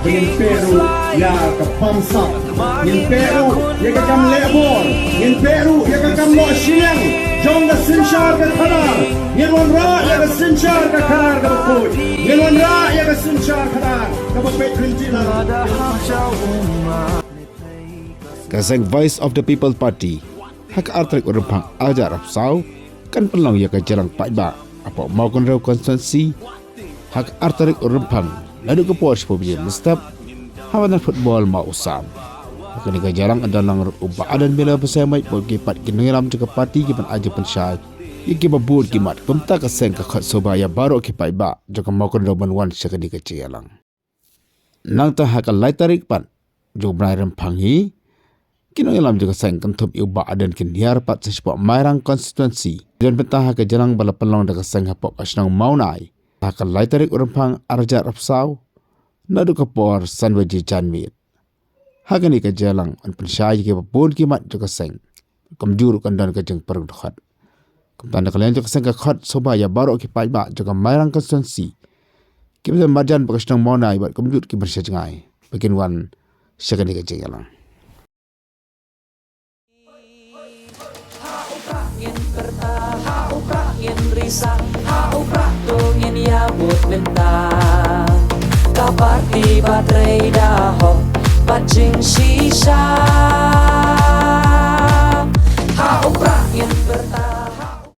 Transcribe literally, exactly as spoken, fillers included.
Ngin pyrshah ïa ka bamsap. Ngin pyrshah ïa ka kam leh bor. Ngin pyrshah ïa ka kam noh shiliang jong ka synshar ka khadar. Ngin wanrah ïa ka synshar ka khadar kaba khuid. Ngin wanrah ïa ka synshar khadar kaba peit rynti lang. Ka seng Voice of the People Party ha ka ar tarik u Rymphang arhajar arphew saw kan pynlong ïa ka jingïalang paidbah hapoh Mawkynrew constituency ha ka ar tarik u Rymphang naduh ka por shiphew baje mynstep ha madan football Mawsam. Ha kane ka jingïalang yn don lang ruh u Bah Ardent Miller Basaiawmoit bad ki pat ki nongïalam jong ka party kiban ai jingpynshai ïa kiba bun ki mat. Kumta ka seng ka khot sngewbha ïa baroh ki paidbah jong ka Mawkynrew ban wan sha kane ka jingïalang. Nangta ha ka lai tarik pat jong u bnai Rymphang hi, ki nongïalam jong ka seng kynthup ïa u Bah Ardent kin hiar pat sha shapoh Mairang constituency. Don bynta ha ka jingïalang ba la pynlong da ka seng hapoh ka shnong Mawnai ha ka lai tarik u Rymphang arhajar arphew saw naduh ka por san baje janmiet. Ha kane ka jingïalang yn pynshai ïa kiba bun ki mat jong ka seng. Kumjuh ruh kan don ka jingpyrshang dkhot. Kumta na ka liang jong ka seng ka khot sngewbha ïa baroh ki paidbah jong ka Mairang constituency kiba don marjan bad ka shnong Mawnai bad kumjuh kiba shah jngai ba kin wan sha kane ka jingïalang. Ha u Prah ngin pyrta, ha u Prah ngin risa, ha u Prah to ngin ïa bud mynta. Ka party ba trei da hok bad jingshisha.